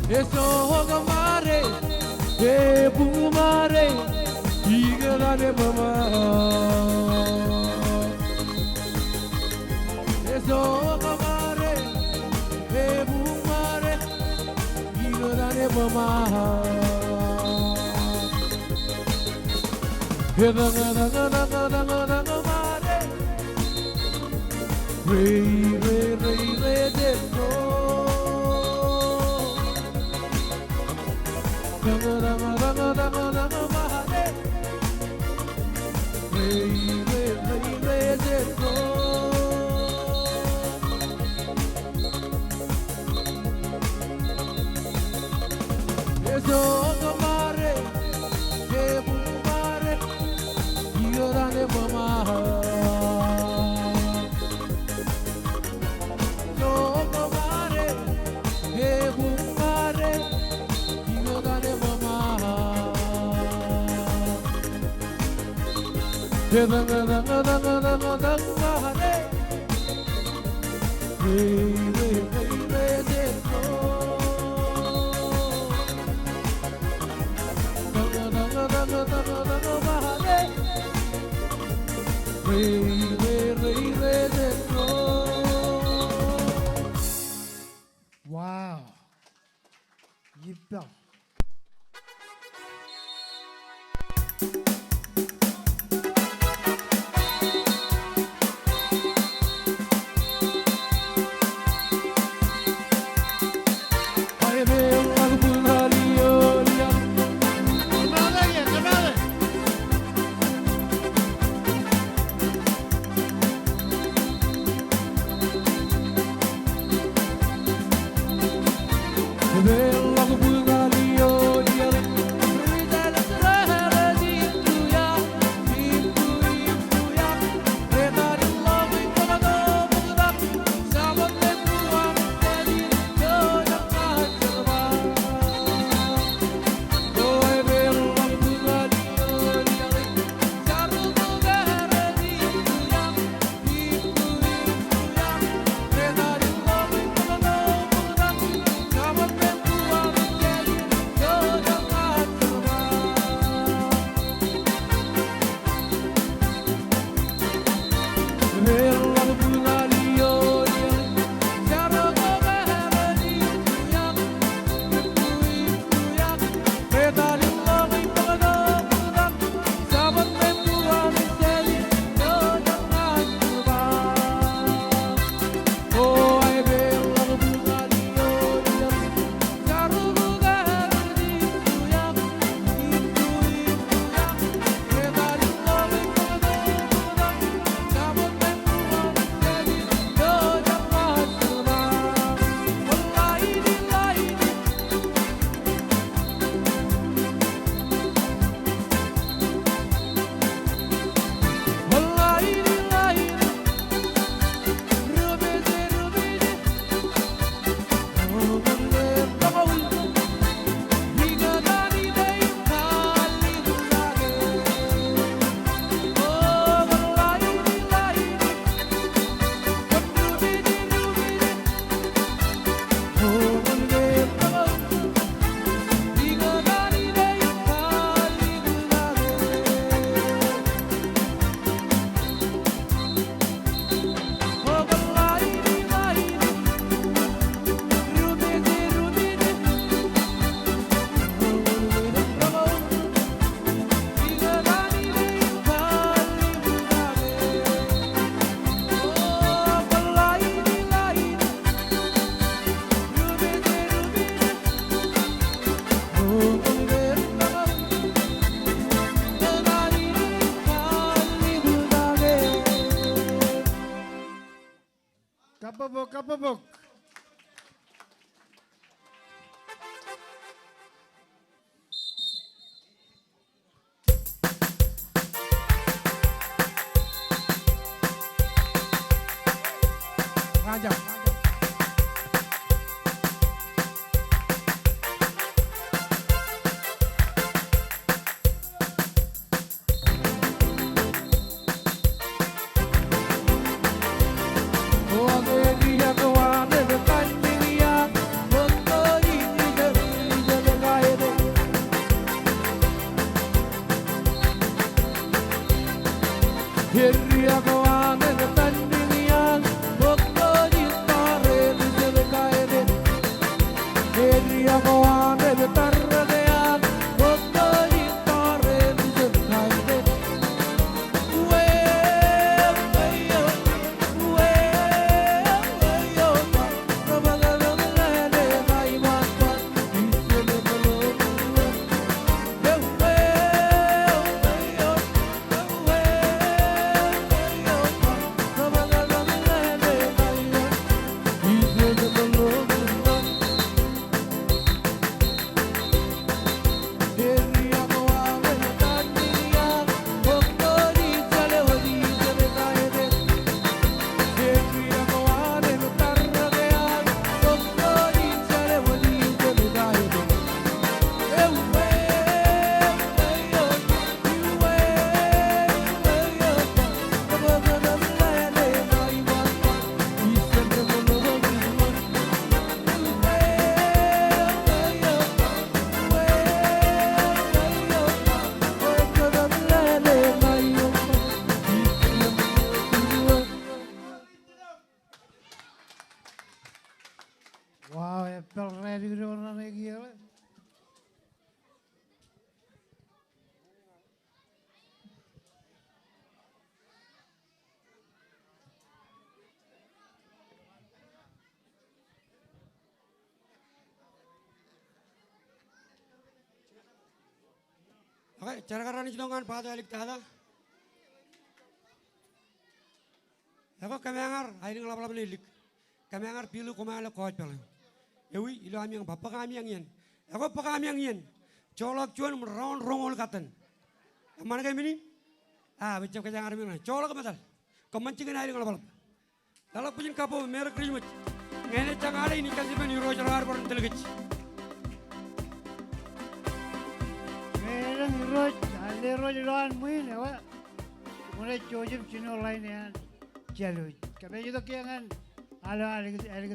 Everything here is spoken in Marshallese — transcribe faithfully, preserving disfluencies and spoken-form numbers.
Eso kamare, e buñmare, ikōtaan e mama. Eso kamare, e buñmare, ikōtaan e mama. E tañ, tañ, tañ, tañ, tañ mare. Re, re, re, re, de, ro. Tañ, tañ, tañ, tañ, tañ mare. Re, re, re, re, de, ro. Eso kamare, e buñmare, ikōtaan e mama. Eso kamare, e buñmare, ikōtaan e mama. E tañ, tañ, tañ, tañ, tañ mare. Wow. Ippān. Kabbokbok, kabbokbok. Wow, eppān rādik ro raṇe kiiō. Okay, jar kar raṇ itok ñan Pato Āliktata. Ekwe kōmeañ ar aelōñ ḷapḷap ṇe lik. Kōmeañ ar Billy, koṃ ḷe kōjpeḷ eo. Ewi, ilo amieañ ba bōk amieañ iien. Ekwe bōk amieañ iien. Joḷọk juon im round roñoul katten. Eṃṃan ke men in? A, bwe jab kōjeañ armej ṇe. Joḷọk metal. Kōṃṃan jikin aelōñ ḷapḷap. Eḷap bwijin kabbokbok, Merry Christmas. Ñe enaaj jañ alen, ij kajjitōk bwe Irooj ro ad bar tōl kōj. Ñe elōñ Irooj, alen Irooj ilowaan ṃwiin, ewa. Ṃōṇe Joseph jino ḷain ean. Jālwōj. Kōmij itok kiiō ñan alo Ālik, Ālik